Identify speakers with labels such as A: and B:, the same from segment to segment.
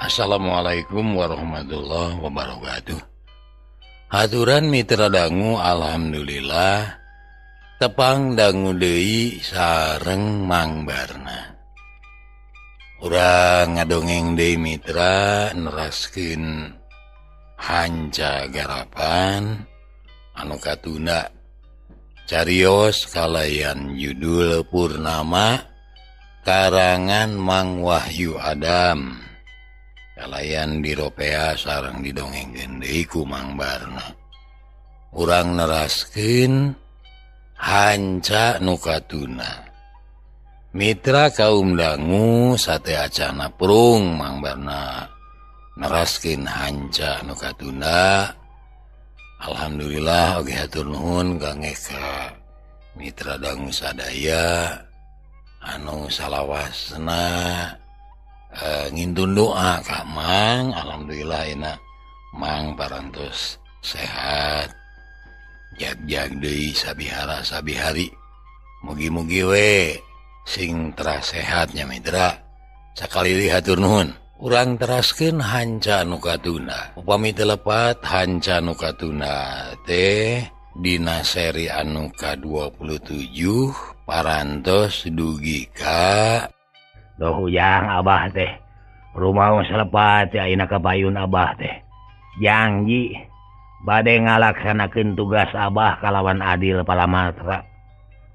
A: Assalamualaikum warahmatullahi wabarakatuh. Haturan mitra dangu, alhamdulillah tepang dangu deui sareng Mang Barna. Urang ngadongeng deui mitra neraskeun hanca garapan anu katunda carios kalayan judul Purnama karangan Mang Wahyu Adam. Kalayan diropea sareng didongengkeun deui ku Mang Barna. Urang neraskeun hanca nu katuna. Mitra kaum dangu sate acana prung Mang Barna neraskeun hanca nu katuna. Alhamdulillah oge hatur nuhun kangge ka mitra dangu sadaya anu salawasna ngintun doa ka Mang. Alhamdulillah enak Mang parantos sehat, jag-jag deui sabihara sabihari. Mugi-mugi we sing teras sehatnya mitra. Sakali deui hatur nuhun. Urang teraskeun hanca nu katuna. Upami teu lepat hanca nu katuna teh dina seri anu ka-27 parantos dugi ka
B: Doh ujang abah teh rumaung selepat ayeuna ka payun abah teh janji bade ngalaksanakeun tugas abah kalawan adil palamatra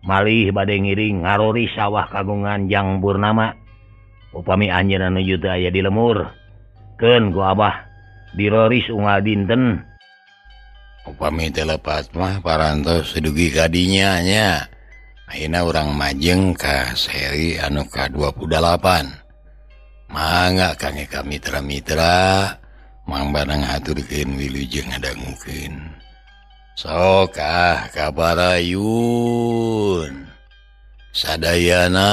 B: malih bade ngiring ngarori sawah kagungan Jang Purnama upami anjeunna nuju teu aya di lemur keun ku abah diroris unggal dinten.
A: Upami teu lepat mah parantos dugi ka dinya nya. Ayeuna urang majeng ka seri anu ka-28. Mangga kangge ka mitra-mitra Mang Barna ngahaturkeun wilujeng ngadangukeun. Sok ah kabarayun sadayana.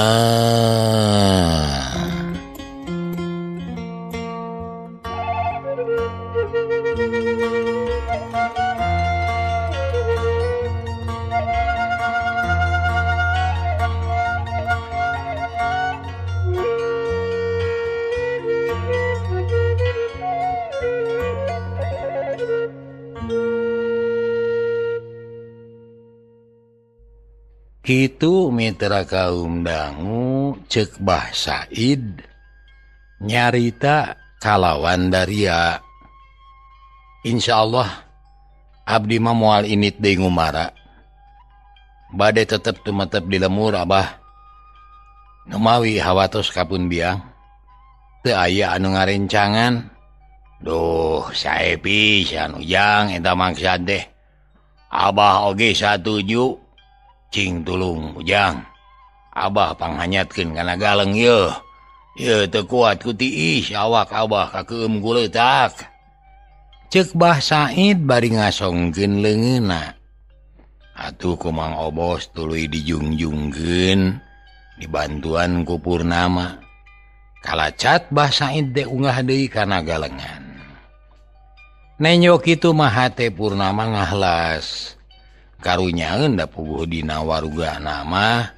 A: Kitu mitra kaum dangu cek Bah Said nyarita kalawan daria. Insyaallah abdi mah moal init deui ngumara. Bade tetep tumetep di lemur abah. Numawi hawatos kapun biang. Teu aya anu ngarencangan. Duh, sae pisan ujang eta maksad teh. Abah oge satuju. Cing tulung ujang, abah panghanyatkeun kana galeng yeuh. Yeuh teu kuat ku tiis awak abah kakeum guleutak. Ceuk Bah Said bari ngasongkeun leungeunna. Atuh ku Mang Obos tuluy dijungjungkeun dibantuan ku Purnama. Kalacat Bah Said teh unggah deui kana galengan. Nenyo kitu mah hate Purnama ngahlas. Karunyaeun da puguh dina warugana mah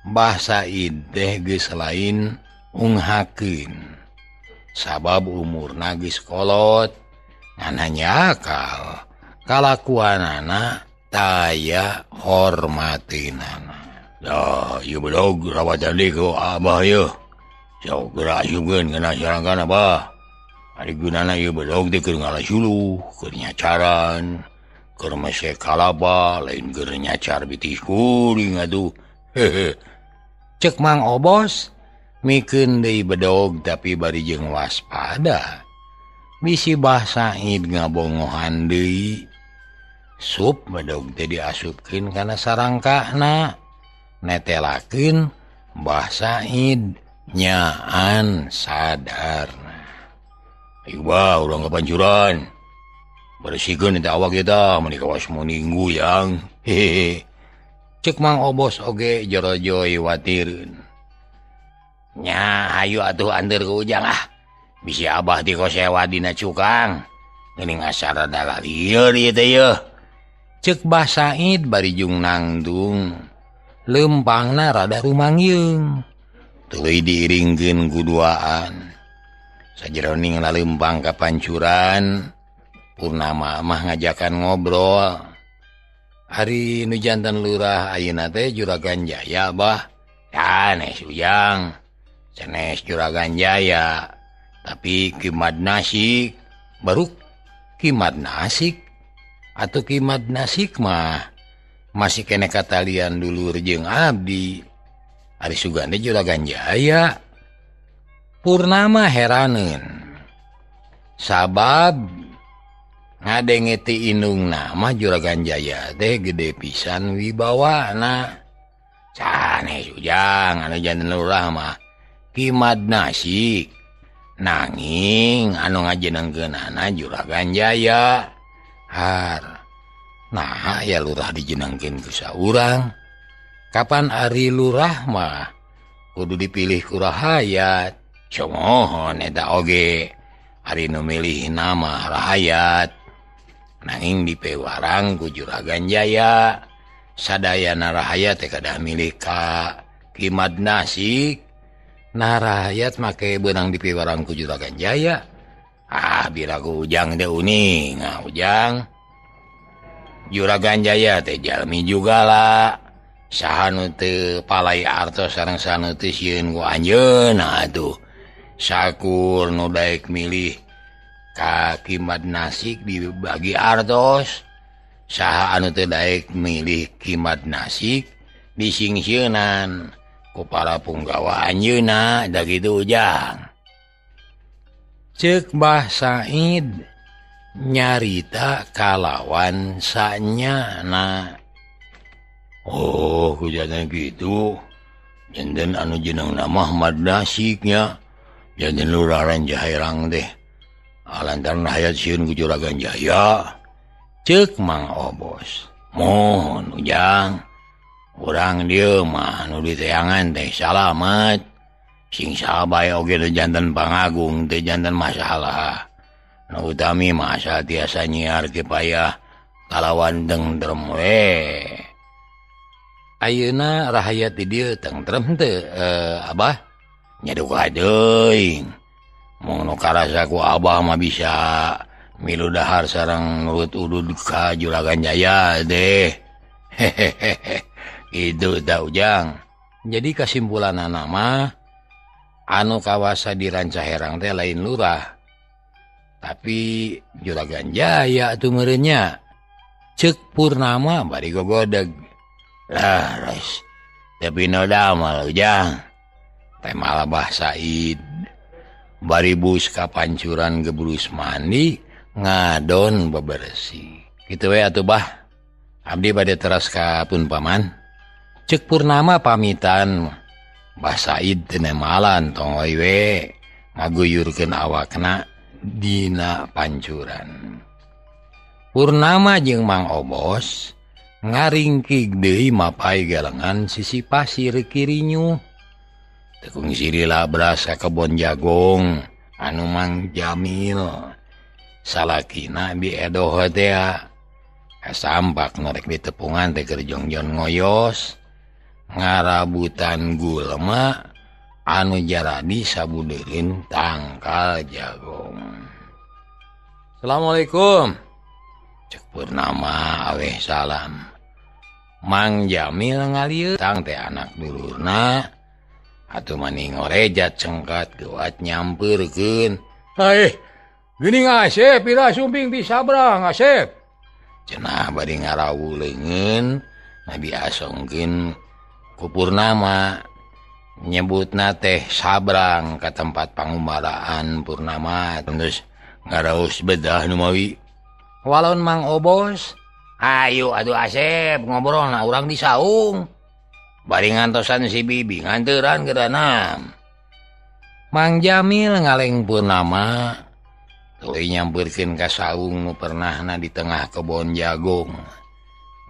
A: Bah Said teh geus lain unghakeun. Sabab umurna geus kolot, ngan hanya akal kalakuanana taya hormatinana.
B: Dah, ieu bedog rawatan deui ku abah yeuh. Sok geura asupkeun kana sarangkan abah. Ari gunana ieu bedog teh keur ngalasuluh, keur nyacaran. Keur mese kalapa lain keur nyacar bitih kuring atuh.
A: Hehe. Cek Mang Obos mikeun deui bedog tapi bari jeung waspada. Bisi Bah Said ngabongohan deui. Sup bedog teh diasupkeun kana sarangkana. Netelakeun Bah Said nyaan sadarna.
B: Ayo bah urang ka pancuran. Bersihkeun eta awak kita meuni kawas muninggu yang.
A: Hehe. Cek Mang Obos oge jorojoy watireun.
B: Nya hayu atuh anteur ku ujang ah. Bisi abah dikosewa dina cukang. Geuning asa rada lalieur ieu teh yeuh.
A: Cek Bah Said bari jung nangtung. Leumpangna rada rumangyeung. Tuluy diiringkeun ku duaan. Sajeroning lalempang ka pancuran, Purnama mah ngajakan ngobrol. Ari nu janten lurah ayeuna teh Juragan Jaya, Bah. Sanes Ujang, sanes Juragan Jaya, tapi Kimad Nasik. Baru Kimad Nasik atau Kimad Nasik mah masih kene katalian dulur jeung abdi. Ari sugande Juragan Jaya. Purnama heraneun. Sabab ngadenge ti indungna mah Juragan Jaya teh gede pisan wibawana. Sanes Ujang, anu janten lurah mah Kimad Nasik. Nanging anu ngajenengkeunana Juragan Jaya. Har. Nah, ya lurah dijenengkeun ku saurang. Kapan ari lurah mah kudu dipilih ku rahayat. Comohon eta oge ari nu milih nama rahayat. Nanging dipewarang ku Juragan Jaya. Sadayana rahayat teh kadah milih ka Kimad Nasik. Nah rahayat make beunang dipewarang ku Juragan Jaya. Ah, bila ku Ujang teh uning. Nah, Ujang Juragan Jaya teh jalmi juga lah. Saha nu teu palai artos sareng saha nu teu sieun ku anjeunna atuh. Sakur nu daek milih ka Kimad Nasik dibagi artos. Saha anu teu daek milih Kimad Nasik disingsieunan ku para punggawa anjeunna da kitu Ujang. Ceuk Mbah Said nyarita kalawan sanyana. Oh, kujana gitu. Janten anu jenengna Muhammad Nasiknya. Janten lurah Rancaherang teh. Lantaran hayat sieun ku Juragan Jaya. Ceuk Mang Obos. Mohon Ujang. Urang dieu mah nu diteangan teh salamet. Sing sabae oge teh janten pangagung teh janten masalah. Nu utami mah asa tiasa nyiar kipayah kalawan tentrem we. Ayeuna rahayat di dieu tentrem teu Abah? Nya duka teuing. Mung nu karasa ku Abah mah bisa milu dahar sareng nurut udud ka Juragan Jaya deh. Hehehe. Kitu tah Ujang. Jadi kasimpulanana mah anu kawasa di Rancaherang teh lain lurah, tapi Juragan Jaya atuh meureun nya. Ceuk Purnama bari gogodeg. Lah, res. Tapi no damel Ujang. Teh malah Bah Said bari bus ka pancuran gebrus mandi ngadon bebersih. Kitu we atuh Bah. Abdi bade teras ka pun paman. Ceuk Purnama pamitan. Bah Said teu nemalan tong we ngaguyurkeun awakna dina pancuran. Purnama jeung Mang Obos ngaringkik deui mapai galengan sisi pasir kirinyu. Tekung sirila beras ka kebon jagong anu Mang Jamil. Salakina bi edoh tea. Kasampak norek di tepungan teh keur jongjon ngoyos. Ngarabutan gulma anu jaradi sabudeureun tangkal jagong. Assalamualaikum. Cek Purnama aweh salam. Mang Jamil ngalieu tang teh anak dulurna atuh mani ngorejat cengkat geuat nyampeurkeun. Hei, geuning Asep pira sumping disabrang Asep. Cenah bari ngarawu leungeun Nabi asongkeun ku Purnama nyebutna teh sabrang ka tempat pangumaraan Purnama terus ngaraus bedah nu mawi. Walon Mang Obos, ayo atuh Asep ngobrol na urang di saung. Bari ngantosan si Bibi nganteran geranam. Mang Jamil ngaleng Purnama tuluy nyampeurkeun ka saung nu pernahna di tengah kebon jagung.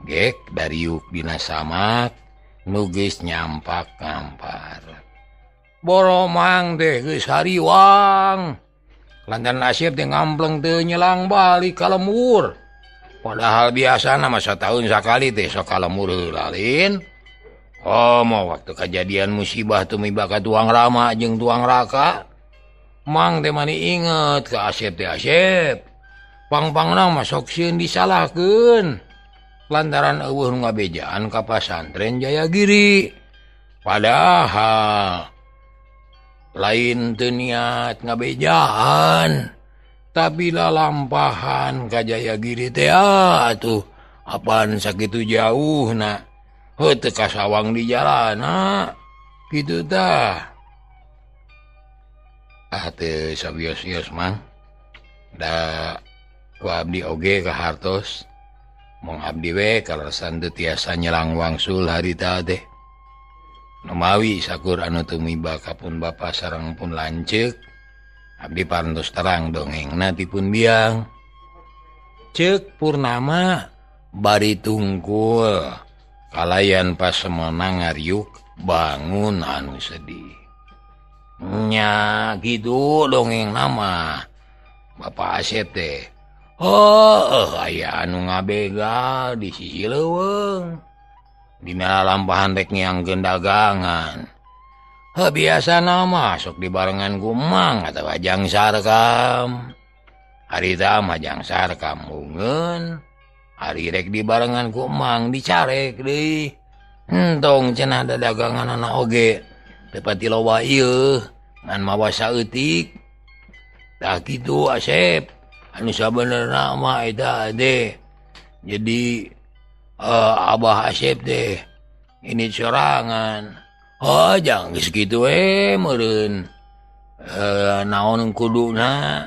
A: Gek dariuk dina samak nu geus nyampak ngampar. Boromang teh geus hariwang. Lantaran Asep teh ngampleng teu nyelang balik ka lembur. Padahal biasana mah sataun sakali teh sok ka lembur heula lain. Oh, mau waktu kejadian musibah tumiba ka tuang Rama jeung tuang Raka. Mang teh mani inget ka Asep teh Asep. Pang-pangna mah sok sieun disalahkeun lantaran eueuh nu ngabejaan ka pasantren Jayagiri. Padahal lain teu niat ngabejaan, tapi lalampahan ka Jayagiri teh atuh apaan sakitu jauhna. Heuh teu kasawang di jalana kitu tah. Ah teu sawios-wios Mang. Da ku abdi oge ka hartos. Mong abdi we kaleresan teu tiasa nyelang wangsul harita teh. Numawi sakur anu tumiba ka pun bapa sareng pun lanceuk, abdi parantos terang dongengna ti pun biang. Ceuk Purnama bari tungkul kalayan pasemona ngariuk bangun anu sedih. Nya kitu dongengna mah Bapak Asep teh. Oh, aya anu ngabegal di sisi leuweung. Dina lampahan rek ngiangkeun dagangan. Heuh biasana mah sok dibarengan ku Mang atawa Jang Sarkam. Harita mah Jang Sarkam ungeun, ari rek dibarengan ku Mang dicarek deui. Entong cenah da daganganana oge teu pati loba ieu, ngan mawa saeutik. Tah kitu Asep, anu sabenerna mah eta teh. Jadi Abah Asep teh ini sorangan. Oh, jangan geus kitu we meureun. Naon kuduna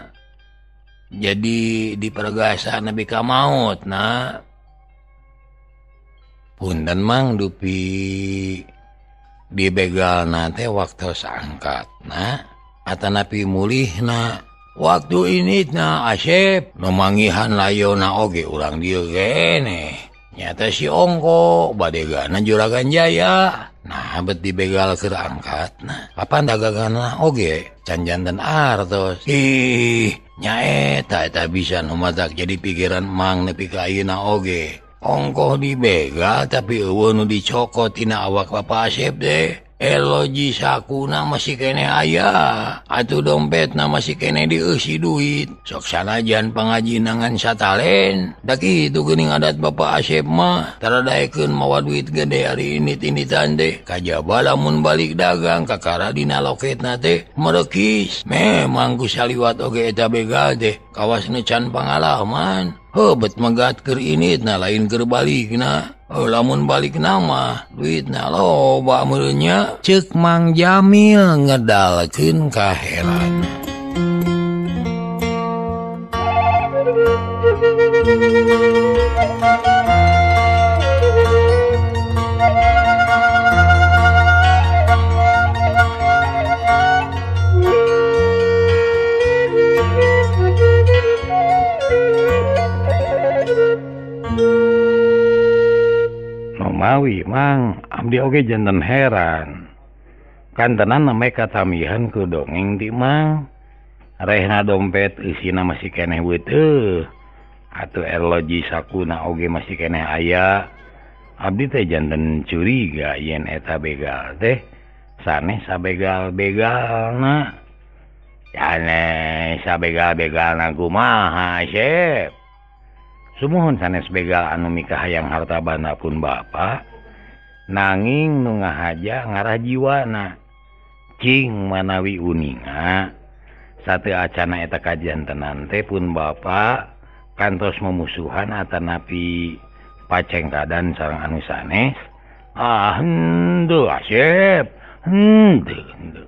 A: jadi dipergasa nepi ka maut na. Punten Mang dupi dibegalna teh waktos angkatna atanapi mulihna. Waktu ini na Asep nu manggihan layona oge urang dieu keneh. Nyata si Ongko badegana Juragan Jaya. Nah bet dibegal keur angkatna. Kapan daganganna oge can janten artos. Ih, nyaeta eta bisa nu matak jadi pikiran Mang nepi ka ayeuna oge. Ongkoh dibegal tapi eueuh nu dicokot tina awak Bapak Asep teh. Eloji sakuna masih kene aya, atuh dompetna masih kene dieusi duit. Sok sanajan pangajinangan satalen, da kitu geuning adat Bapak Asep mah, tara daekeun mawa duit gede ari init-initan teh. Kajaba lamun balik dagang kakara dina loketna teh merekis. Memang ku saliwat oge eta begal teh, kawas nu can pangalaman. Heuh bet megat keur initna lain keur balikna. Oh, lamun balik nama duitna loba meureunnya. Ceuk Mang Jamil ngedalkeun kaheran. Mawi Mang abdi oge janten heran. Kantenan namai katamihan ku dongeng ti Mang. Rehna dompet isina masih keneh weteuh. Atuh erloji sakuna oge masih keneh aya. Abdi teh janten curiga yen eta begal teh sanes sabegal-begalna. Sanes sabegal-begalna kumaha Asep? Sumuhun sanes begal anu mikahayang harta banda pun bapa, nanging nu ngahaja ngarah jiwana. Cing manawi uninga sate acana eta kajantenan teh pun bapa kantos memusuhan atanapi pacengkadan sareng anu sanes. Ah henteu Asep, henteu henteu.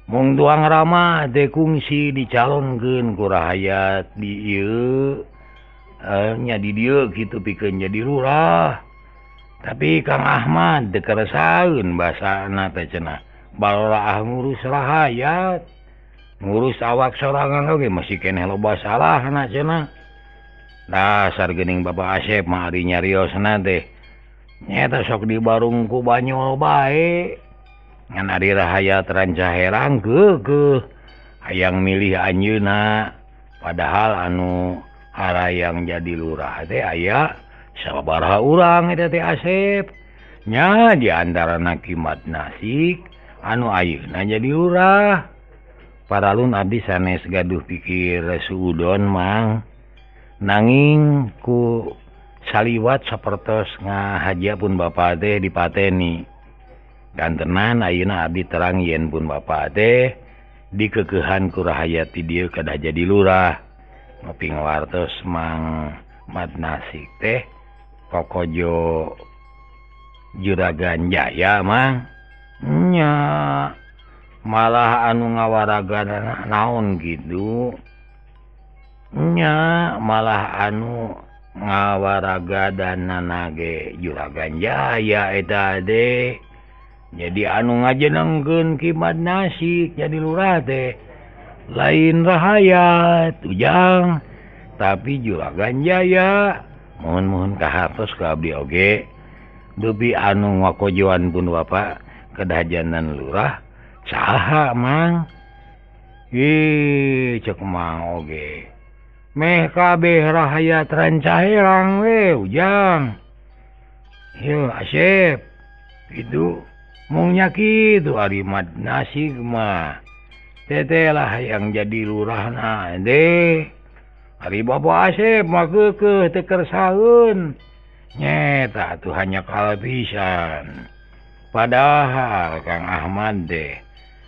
A: Mung tuang rama teh kungsi dicalonkeun ku rahayat di ieu. Nya di dieu kitu pikeun jadi lurah. Tapi Kang Ahmad teu karesaeun basana teh cenah. Balora ngurus rahayat, ngurus awak sorangan oge masih keneh loba salahna cenah. Dasar geuning Bapak Asep mah ari nyariosna teh. Nyata sok dibarung ku banyol bae. Ngan ari rahayat rancaherang keukeuh hayang milih anjeunna. Padahal anu harayang jadi lurah teh aya sababaraha urang eta teh Asep. Nya di antarana Kimat Nasik anu ayeuna jadi lurah. Paralun abdi sanes gaduh pikir suudon Mang. Nanging ku saliwat sapertos ngahaja pun bapa teh dipateni. Kantenan ayeuna abdi terang yen pun bapa teh dikekehan ku rahayat ti dieu kedah jadi lurah. Nguping wartos Mang Madnasik teh kokojo Juragan Jaya Mang. Nya malah anu ngawaraga naon gitu. Nya malah anu ngawaraga danana ge Juragan Jaya eta teh. Jadi anu ngajenengkeun Ki Madnasik jadi lurah teh lain rahayat Ujang tapi Juragan Jaya. Mohon-mohon kahartos ka abdi oge dupi anu ngakojoan pun bapak kedajanan lurah saha Mang. Ih cek Mang oge meh kabeh rahayat rancaherang we Ujang. Yeuh Asep kitu mung nya kitu ari Madnasik mah teteh lah yang jadi lurahna deh. Ari Bapak Asep mah keukeuh teu kersaeun. Nyeta atuh hanya kalapisan. Padahal Kang Ahmad deh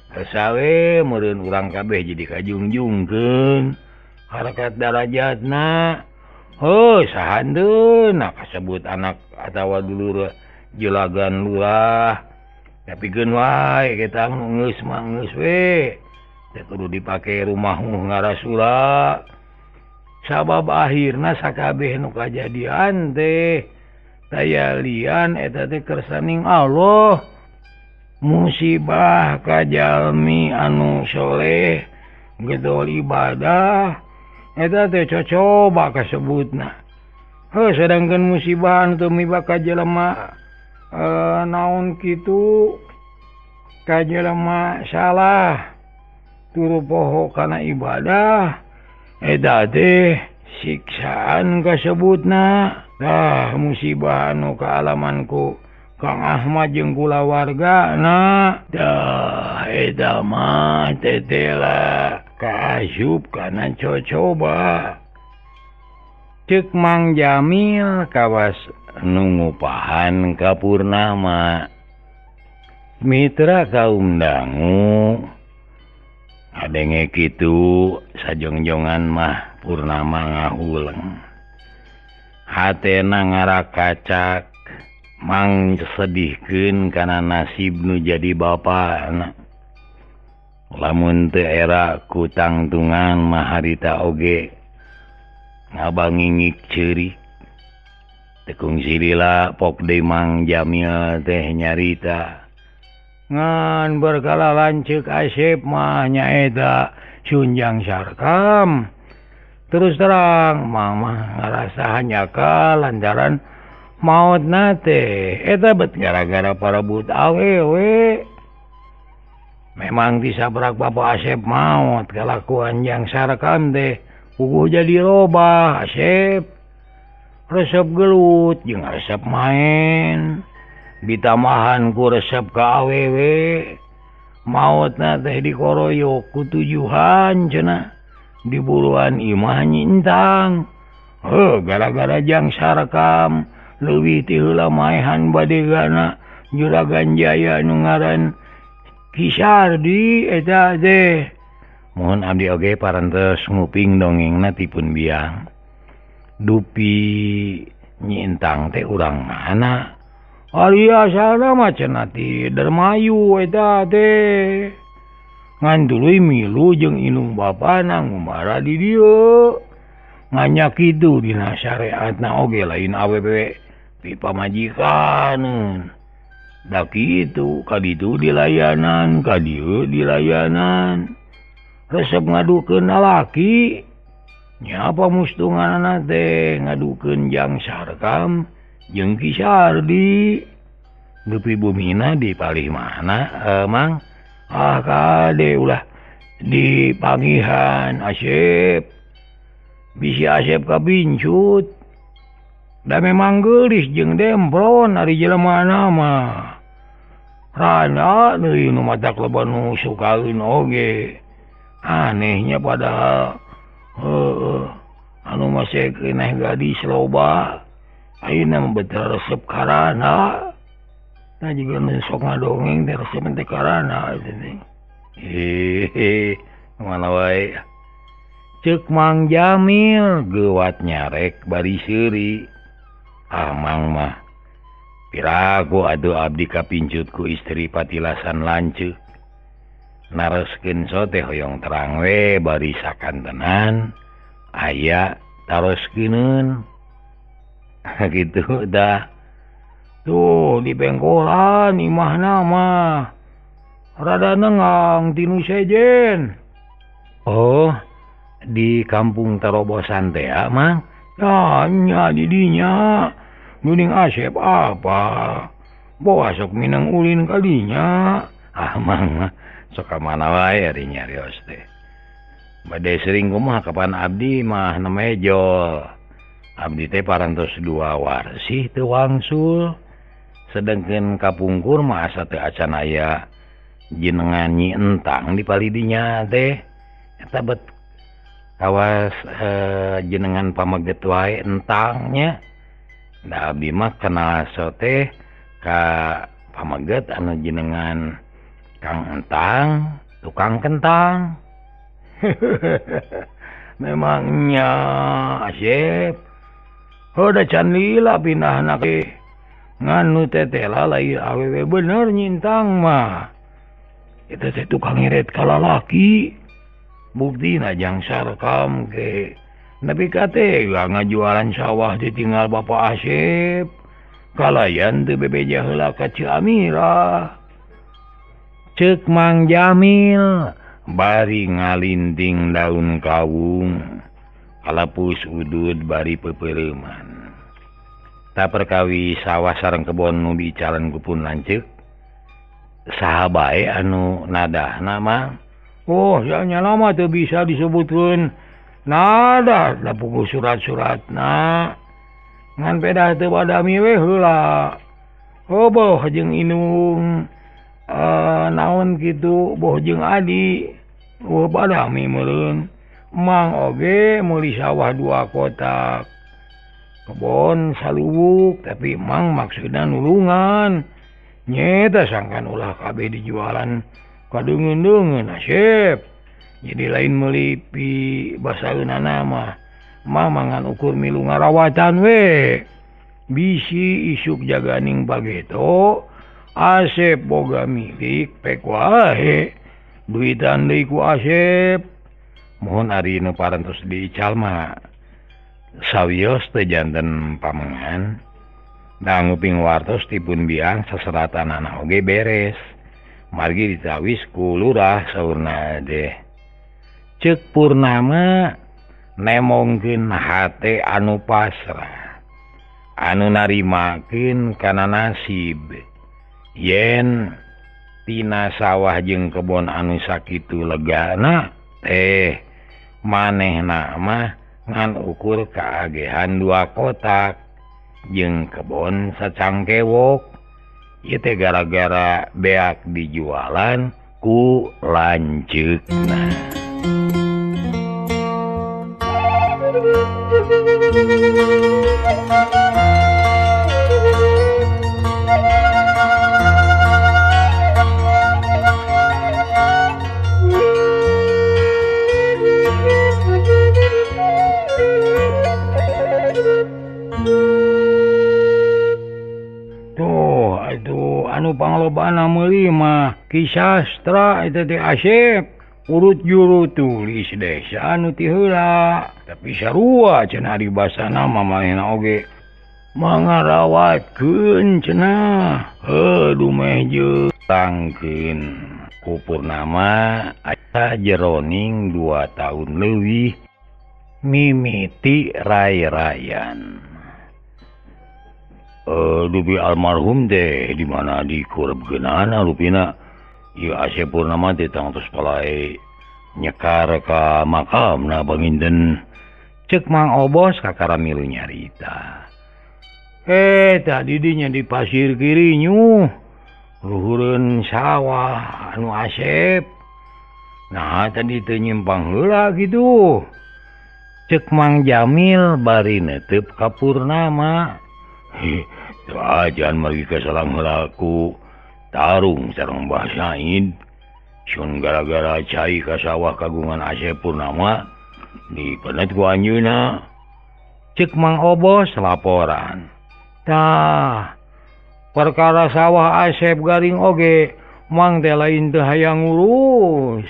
A: kersa we meureun urang kabeh jadi kajungjungkeun harkat darajatna. Heuh sahandeuna kasebut anak atawa dulur julagan lurah. Tapi geun wae kita geus mah geus we. Teu kudu dipake rumah ngarasula. Sabab akhirna sakabeh nu kajadian teh daya lian eta teh kersaning Allah. Musibah ka jalmi anu soleh gedol ibadah eta teh cocoba kasebutna. Heuh sedangkan musibah anu teu miba ka jelema naon kitu ka jelema salah turu poho kana ibadah eta teh siksaan kasebutna. Tah musibah anu kaalamanku Kang Ahmad jeung kulawargana. Tah eta mah tetela kaasup kana cocoba. Ceuk Mang Jamil kawas nungupahan ka Purnama. Mitra kaum dangu ngadenge kitu sajongjongan mah Purnama ngahuleng. Hatena ngarakacak mang sedihkeun kana nasib nu jadi bapana. Lamun teu era ku tangtungan mah harita oge ngabangingik ceurik. Tekung silila pok deui Mang Jamil teh nyarita. Ngan berkala lanceuk Asep mah nyaeta Sunjang Sarkam. Terus terang mama ngarasa hanyaka lantaran mautna teh eta bet gara-gara parebut awewe. Memang disabrak Bapak Asep maut kalakuan Jang Sarkam teh puguh jadi robah Asep. Resep gelut jeung resep main ditamahan ku resep ka awewe. Mautna teh dikoroyok ku tujuhan cenah diburuan imah nyintang. Heuh gara-gara Jang Sarkam leuwih ti heula maehan badegana Juragan Jaya nu ngaran Ki Sardi eta teh. Mohon abdi oge parantos nguping dongengna tipun biang. Dupi nyintang teh urang mana? Ari asalna mah cenah ti Dermayu eta teh. Ngan tuluy milu jeung indung bapana ngumara di dieu. Nganya kitu dina syariatna oge lain awewe pi pamajikan. Da kitu ka ditu dilayanan, ka dieu dilayanan. Resep ngadukeun lalaki. Nya apa mustunganana teh ngadukeun Jang Sarkam jeung Ki Sardi. Dupi bumina di palih mana Mang? Ah kade ulah di pangihan Asep. Bisi Asep kabincut. Da memang geulis jeung demplon ari jelemana mah. Rana deui nu matak loba nu sukaeun oge. Anehnya padahal anu masih keneh gadis loba ayeuna mah bener resep karana. Nah juga nu sok ngadongeng teh resep teh karana eta teh. Hehehe, mana wae. Ceuk Mang Jamil geuwat nyarek bari seuri. Ah Mang mah pirago atuh abdi kapincut ku istri patilasan lanceuk. Naroskeun sote hoyong terang we bari sakantenan aya taroskeuneun. Gitu dah. Tuh di bengkolan imahna mah rada nengang tinu sejen. Oh, di kampung Terobosan teh Mang. Tanya di dinya geuning Asep apa bawa sok minang ulin kadinya. Ah Mang mah sok ka mana wae ari nyarios teh. Bade sering kumaha kapan abdi mah nemejol. Abdi teh parantos dua warsih teu wangsul. Sedengkeun kapungkur mah asa teu acan aya jenengan Nyi Entang di palidinya teh. Eta bet kawas jenengan pameget wae entangnya. Da abdi mah kenal sote ka pameget anu jenengan Kang Entang, tukang kentang. Memangnya Asep. Udah can lila pindahna ke nganu tetela lain awewe bener nyintang mah. Eta teh tukang ngiret ka lalaki. Buktina jang sarkam ke. Nepi ka teh ngajualan sawah ditinggal Bapak Asep. Kalayan teu bebeja heula ka Ceu Amirah. Ceuk Mang Jamil bari ngalinting daun kawung. Kalapus udud bari pepeureman. Ta perkawi sawah sareng kebon nu dicalan ku pun lanceuk. Saha bae anu nadahna mah? Oh, nya lama teu bisa disebutkeun nadah da puguh surat-suratna. Ngan pedah teu badami we heula. Oh, boh jeung indung naon kitu boh jeung adi. Oh, badami meureun. Mang oge meuli sawah 2 kotak. Kebon saluwuk tapi mang maksudna nulungan. Nyeta sangkan ulah kabeh dijualan kadeungeun-deungeun Asep. Jadi lain meuli pi basaeunana mah. Mang mangan ukur milu ngarawatan we. Bisi isuk jaganing pageto Asep boga milik pek wae. Duitan deui ku Asep. Mohon ari nu parantos diical mah sawios teu janten pamengan. Da nguping wartos tipun biang seseratanana oge beres. Margi ditawis ku lurah saurna deh. Ceuk Purnama nemongkeun hate anu pasrah. Anu narimakeun kana nasib. Yen tina sawah jeung kebon anu sakitu legana teh manehna mah ngan ukur kaagehan 2 kotak jeung kebon sacangkewok. Ieu teh gara-gara beak dijualan ku lanceukna. Anu panglobana meuli mah Ki Sastra eta teh Asep. Urut juru tulis desa anu ti heula. Tapi sarua cenah ari basana mah manehna oge mangarawatkeun cenah. Heuh dumeh jeung tangkeun ku Purnama aya jeroning 2 tahun leuwih mimiti ray-rayan. Dupi almarhum teh di mana dikurebkeunana rupina ieu Asep Purnama teh tangtos palai nyekar ka makamna panginten. Ceuk Mang Obos kakara milu nyarita. Tadi dinya di pasir kiri nyuh luhureun sawah anu Asep. Nah tadi teu nyimpang heula kitu. Cek Mang Jamil bari netep ka Purnama. Ajan margi kasalang heula ku tarung sareng Mbah Said. Sun gara-gara cai ka sawah kagungan Asep Purnama dipenet ku anjeunna. Cek Mang Obos laporan. Tah, perkara sawah Asep garing oge Mang teh lain teu hayang ngurus.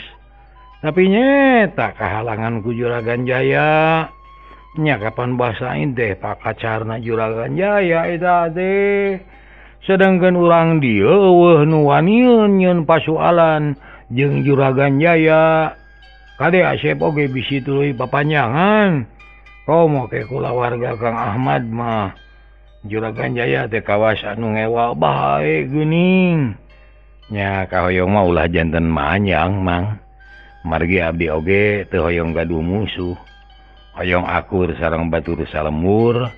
A: Tapi nyeta kahalangan ku Juragan Jaya. Nya kapan Mbah Said teh pakacarna Juragan Jaya eta teh. Sedangkan urang dieu eueuh nu waniun nyeun pasualan jeung Juragan Jaya. Kade Asep oge bisi tuluy papanjangan. Komo ke kulawarga Kang Ahmad mah Juragan Jaya teh kawas anu ngewa bae geuning. Nya kahoyong mah ulah janten manjang Mang. Margi abdi oge teu hoyong gaduh musuh. Hoyong akur sareng batur salemur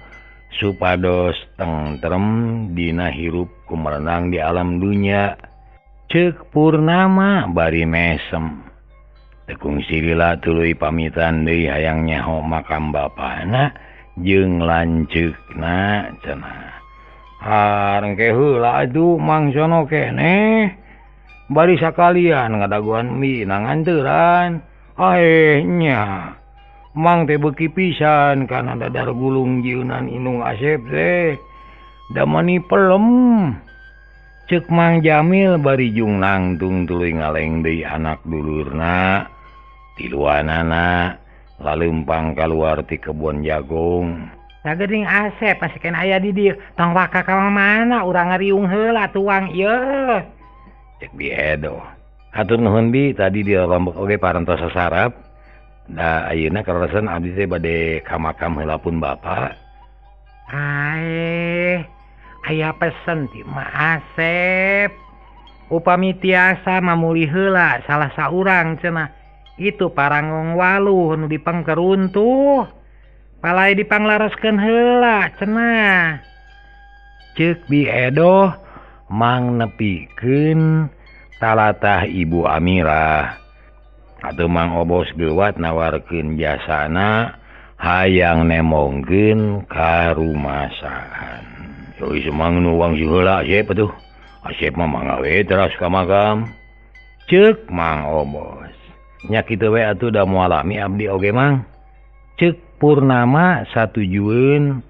A: supados tentrem dina hirup kumerenang di alam dunya. Ceuk Purnama bari mesem. Tekung silila tuluy pamitan deui hayang nyaho makam bapana jeung lanceukna cenah. Harengke heula atuh Mang Sono keneh. Bari sakalian ngadaguan mie nanganteuran. Aeh nya. Mang teh beuki pisan kana dadar gulung jieunan indung Asep teh. Damani pelem. Ceuk Mang Jamil bari jung nangtung tuluy ngaleng deui anak dulurna. Tiluanana laleumpang kaluar ti kebon jagung.
B: Da geuning Asep masih keneh aya di dieu. Tong waka ka mana urang ngariung heula tuang ieu.
A: Cek Bi Edo. Hatur nuhun Bi, tadi di Lombok oge parantos sasarap. Da ayeuna kaleresan abdi teh bade ka makam heula pun bapa.
B: Aeh, aya pesen ti Ma Asep. Upami tiasa mamuli heula salah saurang cenah. Itu parangong waluh nu dipangkeruntuh. Palai dipanglareskeun heula cenah.
A: Ceuk Bi Edo mang nepikeun talatah Ibu Amirah. Atuh Mang Obos geuwat nawarkeun jasana hayang nemongkeun ka rumasaan. Yeuh semang nu wangsi heula Asep atuh. Asep mah mangga we teras ka makam. Ceuk Mang Obos. Nya kitu we atuh da moal lami abdi oge Mang. Ceuk Purnama satujueun.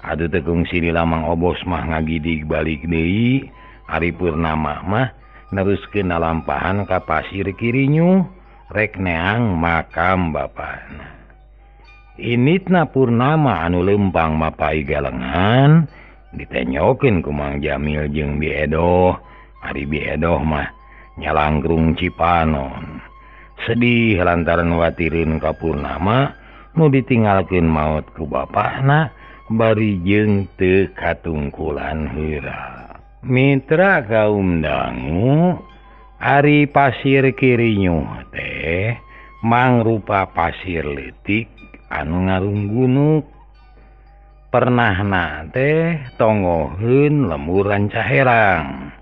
A: Aduh teu kungsi lila Mang Obos mah ngagidig balik deui. Ari Purnama mah neruskeun nalampahan ka pasir Kirinyu rek neang makam bapana. Initna Purnama anu leumpang mapai galengan ditenyokeun ku Mang Jamil jeung Bi Edoh. Ari Bi Edoh mah nyalangkrung Cipanon. Sedih lantaran watireun ka Purnama nu ditinggalkeun maot ku bapana bari jeung teu katungkulan heula. Mitra kaum dangu, ari pasir Kirinyu teh mangrupa pasir leutik anu ngarunggunuk. Pernahna teh tongoheun lemur Rancaherang.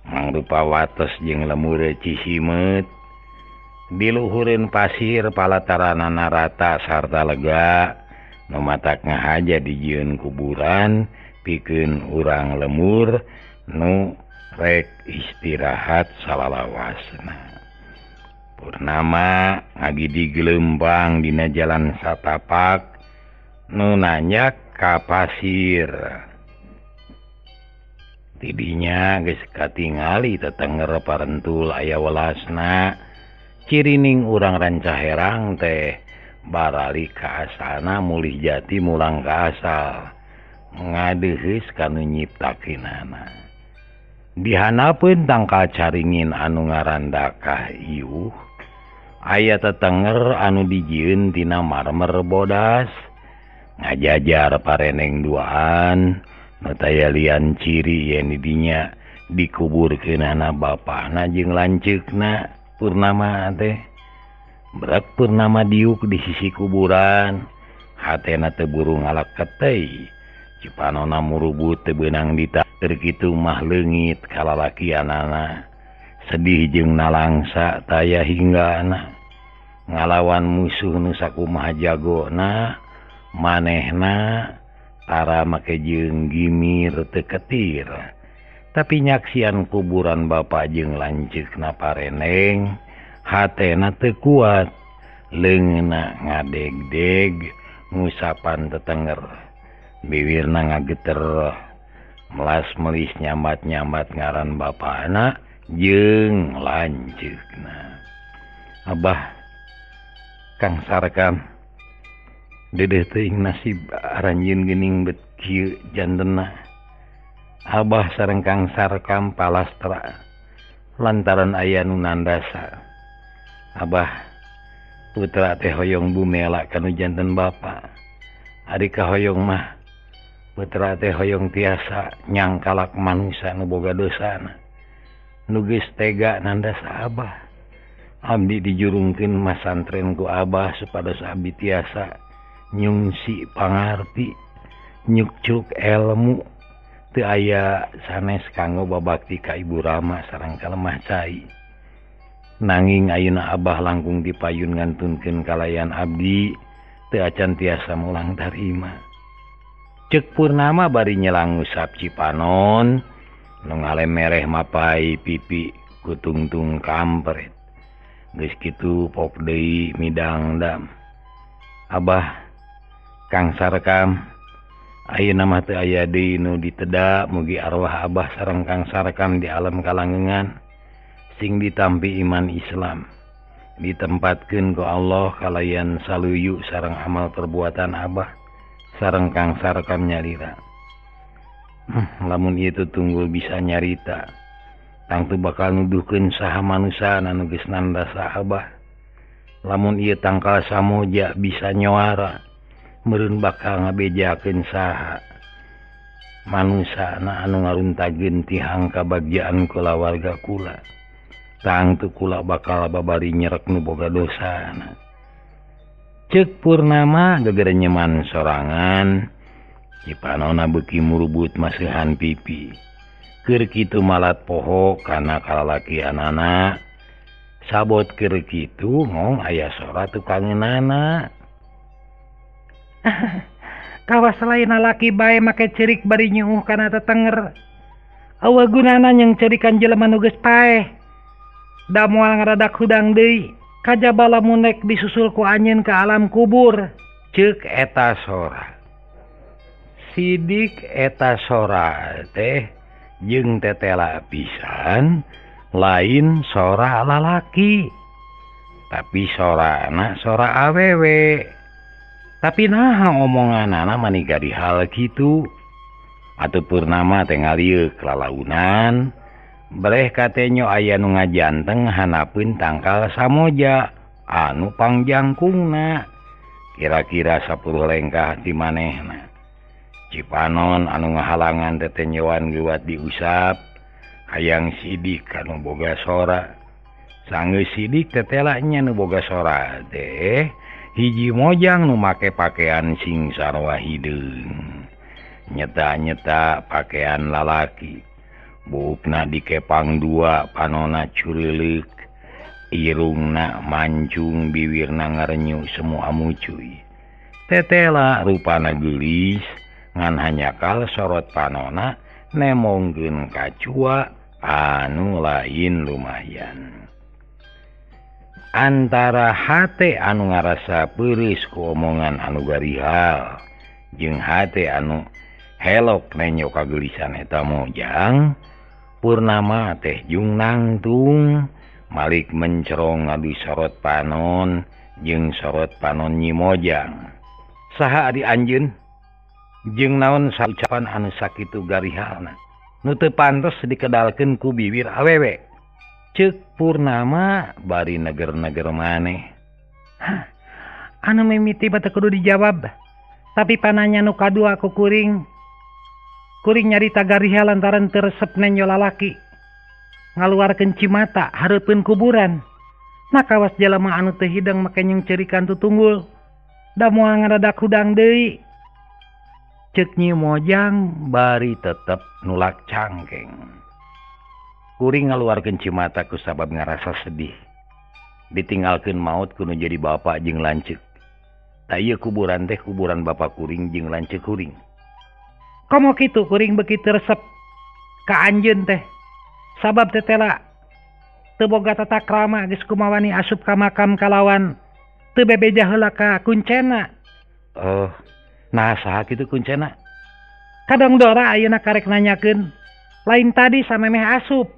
A: Mangrupa wates jeung lemur Cisimeut. Diluhureun pasir palataranana rata sarta lega. Nu matak ngahaja dijieun kuburan pikeun urang lemur nu rek istirahat salalawasna. Purnama ngagidig leumpang dina jalan satapak nu nanjak ka pasir. Tidinya geus katingali tetenger parentul aya welasna. Cirining urang Rancaherang teh barali ka asalna mulih jati mulang ka asal. Ngadeuheus kanu nyiptakeunana. Dihanapeun tangkal caringin anu ngarandakah iuh, aya tetenger anu dijieun tina marmer bodas, ngajajar pareneng duaan, nu taya lian ciri yen di dinya dikuburkeunana bapana jeung lanceukna Purnama teh. Berat Purnama diuk di sisi kuburan, hatena teu buru ngalaketei. Cipanona murubut teu beunang dita, keur kitu mah leungit kalalakianana. Sedih jeung nalangsa taya hinggana ngalawan musuh nu sakumaha jagona manehna tara make jeung gimir teu ketir. Tapi nyaksian kuburan bapa jeung lanceukna pareneng hatena teu kuat leungeunna ngadegdeg ngusapan tetenger biwirna ngageter melas melis nyambat-nyambat ngaran bapana jeung lanceukna. Abah Kang Sarkam dedeh teuing nasib aranjeun geuning bet kieu jantenna. Abah sareng Kang Sarkam palastra lantaran aya nu nandasa. Abah putra teh hoyong bumela kanu janten bapa. Ari kahoyong mah putra teh hoyong tiasa nyangkalak manusa nu boga dosana. Nu geus tega nandasa abah. Abdi dijurungkeun masantren ku abah supados abdi tiasa nyungsi pangarti, nyukcuk ilmu teu aya sanes kanggo babakti ka Ibu Rama sareng ka lemah cai. Nanging ayeuna abah langkung dipayun ngantunkeun kalayan abdi teu acan tiasa mulang tarima. Ceuk Purnama bari nyelang ngusap cipanon nu ngalemereh mapai pipi kutungtung kampret. Geus kitu pop deui midangdam. Abah Kang Sarkam ayeuna mah teu aya deui nu diteda mugi arwah abah sareng Kang Sarkam di alam kalangengan sing ditampi iman Islam ditempatkeun ku Allah kalayan saluyu sareng amal perbuatan abah sareng Kang Sarkam nyalira. Lamun ieu tunggul bisa nyarita tangtu bakal nuduhkeun saha manusa anu geus nandasa abah. Lamun ieu tangkal samoja bisa nyoara meureun bakal ngabejakeun saha manusa na anu ngaruntageun tihang kabagjaan kulawarga kula. Tangtu kula bakal babari nyerek nu boga dosana. Ceuk Purnama gegerenyeman sorangan cipanona beuki murubut masihan pipi. Keur kitu malat poho kana kalalakianana. Sabot keur kitu ngong aya sora tukangeunana.
C: Kawas lain lalaki bae make cerik bari nyuuh kana tetenger. Eueuh gunana nyeng cerikan jelema nu geus paeh. Da moal ngaradak hudang deui. Kajaba lamun nek disusul ku anjeun ka alam kubur.
A: Ceuk eta sora. Sidik eta sora teh jeung tetela pisan lain sora lalaki tapi sorana sora awewe. Tapi naha omonganana mani garihal kitu. Atuh Purnama teh ngalieuk lalaunan beleh katenyo aya nu ngajanteng hanapeun tangkal samoja anu pangjangkungna kira-kira 10 lengkah di manehna. Cipanon anu ngahalangan tetenyoan geuwat diusap hayang sidik anu boga sora. Sanggeus sidik tetela nya nu boga sora teh hiji mojang nu make pakaian sing sarua hideung. Nyeta-nyeta pakaian lalaki. Buukna dikepang dua, panona curileuk, irungna mancung, biwirna ngarenyu semua mucuy. Tetela rupana geulis ngan hanyakal sorot panona nemongkeun kacua anu lain lumayan. Antara hate anu ngarasa peureus ku omongan anu garihal jeung hate anu helok nenyo kageulisan eta mojang, Purnama teh jung nangtung malik mencerong ngadu sorot panon jeung sorot panon Nyi Mojang. Saha adi anjeun? Jeung naon saucapan anu sakitu garihalna nu teu pantes dikedalkeun ku biwir awewe. Ceuk Purnama bari neger-neger maneh.
C: Hah, anu mimiti mah teu kudu dijawab. Tapi pananya nu kadua ku kuring. Kuring nyarita garihal lantaran teu resep nenyo lalaki. Ngaluarkeun cimata hareupeun kuburan. Nah kawas jelema anu teu hideng make nyung cerikan tutunggul. Da moal ngaradak hudang deui.
A: Ceuk Nyi Mojang bari tetep nulak cangkeng. Kuring ngaluarkeun cimata ku sabab ngarasa sedih. Ditinggalkeun maut kudu jadi bapak jeung lanceuk. Ta ieu kuburan teh kuburan bapak kuring jeung lanceuk kuring.
C: Komo kitu kuring beuki teu resep ka anjeun teh. Sabab tetela teu boga tata krama geus kumawani asup ka makam kalawan teu bebeja heula ka kuncena.
A: Oh, nah saha kitu kuncena?
C: Kadang dora ayeuna karek nanyakeun. Lain tadi samemeh asup.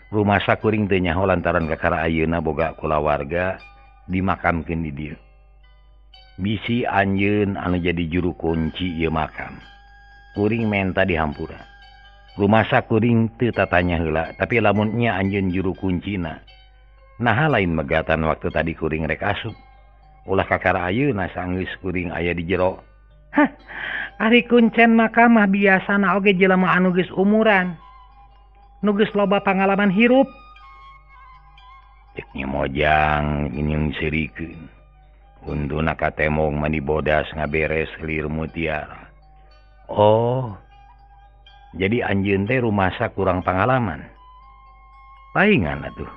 A: Rumasa kuring teu nyaho lantaran kakara ayeuna boga kulawarga dimakamkeun di dieu. Bisi anjeun anu jadi juru kunci ieu makam. Kuring menta dihampura. Rumasa kuring teu tatanya heula, tapi lamun nya anjeun juru kuncina. Naha lain megatan waktu tadi kuring rek asup. Ulah kakara ayeuna sanggeus kuring aya di jero.
C: Hah, ari kuncen makam mah biasana oge jelema anu geus umuran. Nu geus loba pangalaman hirup.
A: Cek Nyi Mojang nyeung seurikeun. Untuna katemong mani bodas ngaberes lir mutiara. Oh, jadi anjeun teh rumasa kurang pangalaman. Paingan atuh.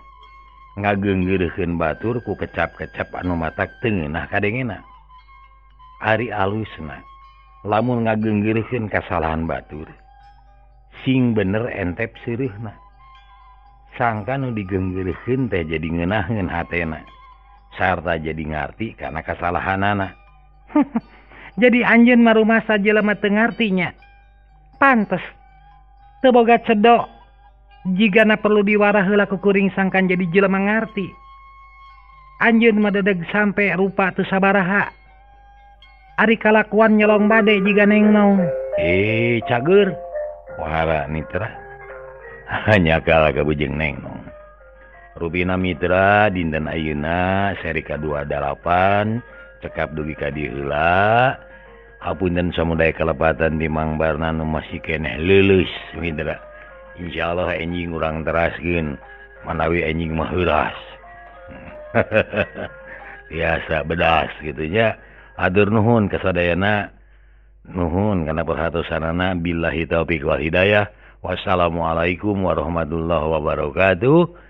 A: Ngageunggeureukeun batur ku kecap-kecap anu matak teu ngeunah kadengena. Ari alusna lamun ngageunggeureukeun kasalahan batur, sing bener entep seureuhna. Sangka nu digeunggeureukeun teh jadi ngeunaheun hatena sarta jadi ngarti kana kasalahanana.
C: Jadi anjeun mah rumasa jelema teu ngartinya. Pantes teu boga cedok. Jigana perlu diwarah heula ku kuring sangkan jadi jelema ngarti. Anjeun mah dedeg sampe rupa teu sabaraha. Ari kalakuan nyelong bade jiga Neng Nong.
A: Cager. Wara mitra. Hanya kalah kabujeng Neng Nong. Rupina mitra dinten ayeuna seri ka-28 cekap dugi ka dieu heula. Hapunten samudaya kalepatan di Mang Barna nu masih keneh leuleus mitra. Insyaallah enjing urang teraskeun manawi enjing mah heuras. Biasa bedas kitu nya. Atur nuhun kasadayana. Nuhun kana perhatosanana billahi taufik wal hidayah. Wassalamualaikum warahmatullahi wabarakatuh.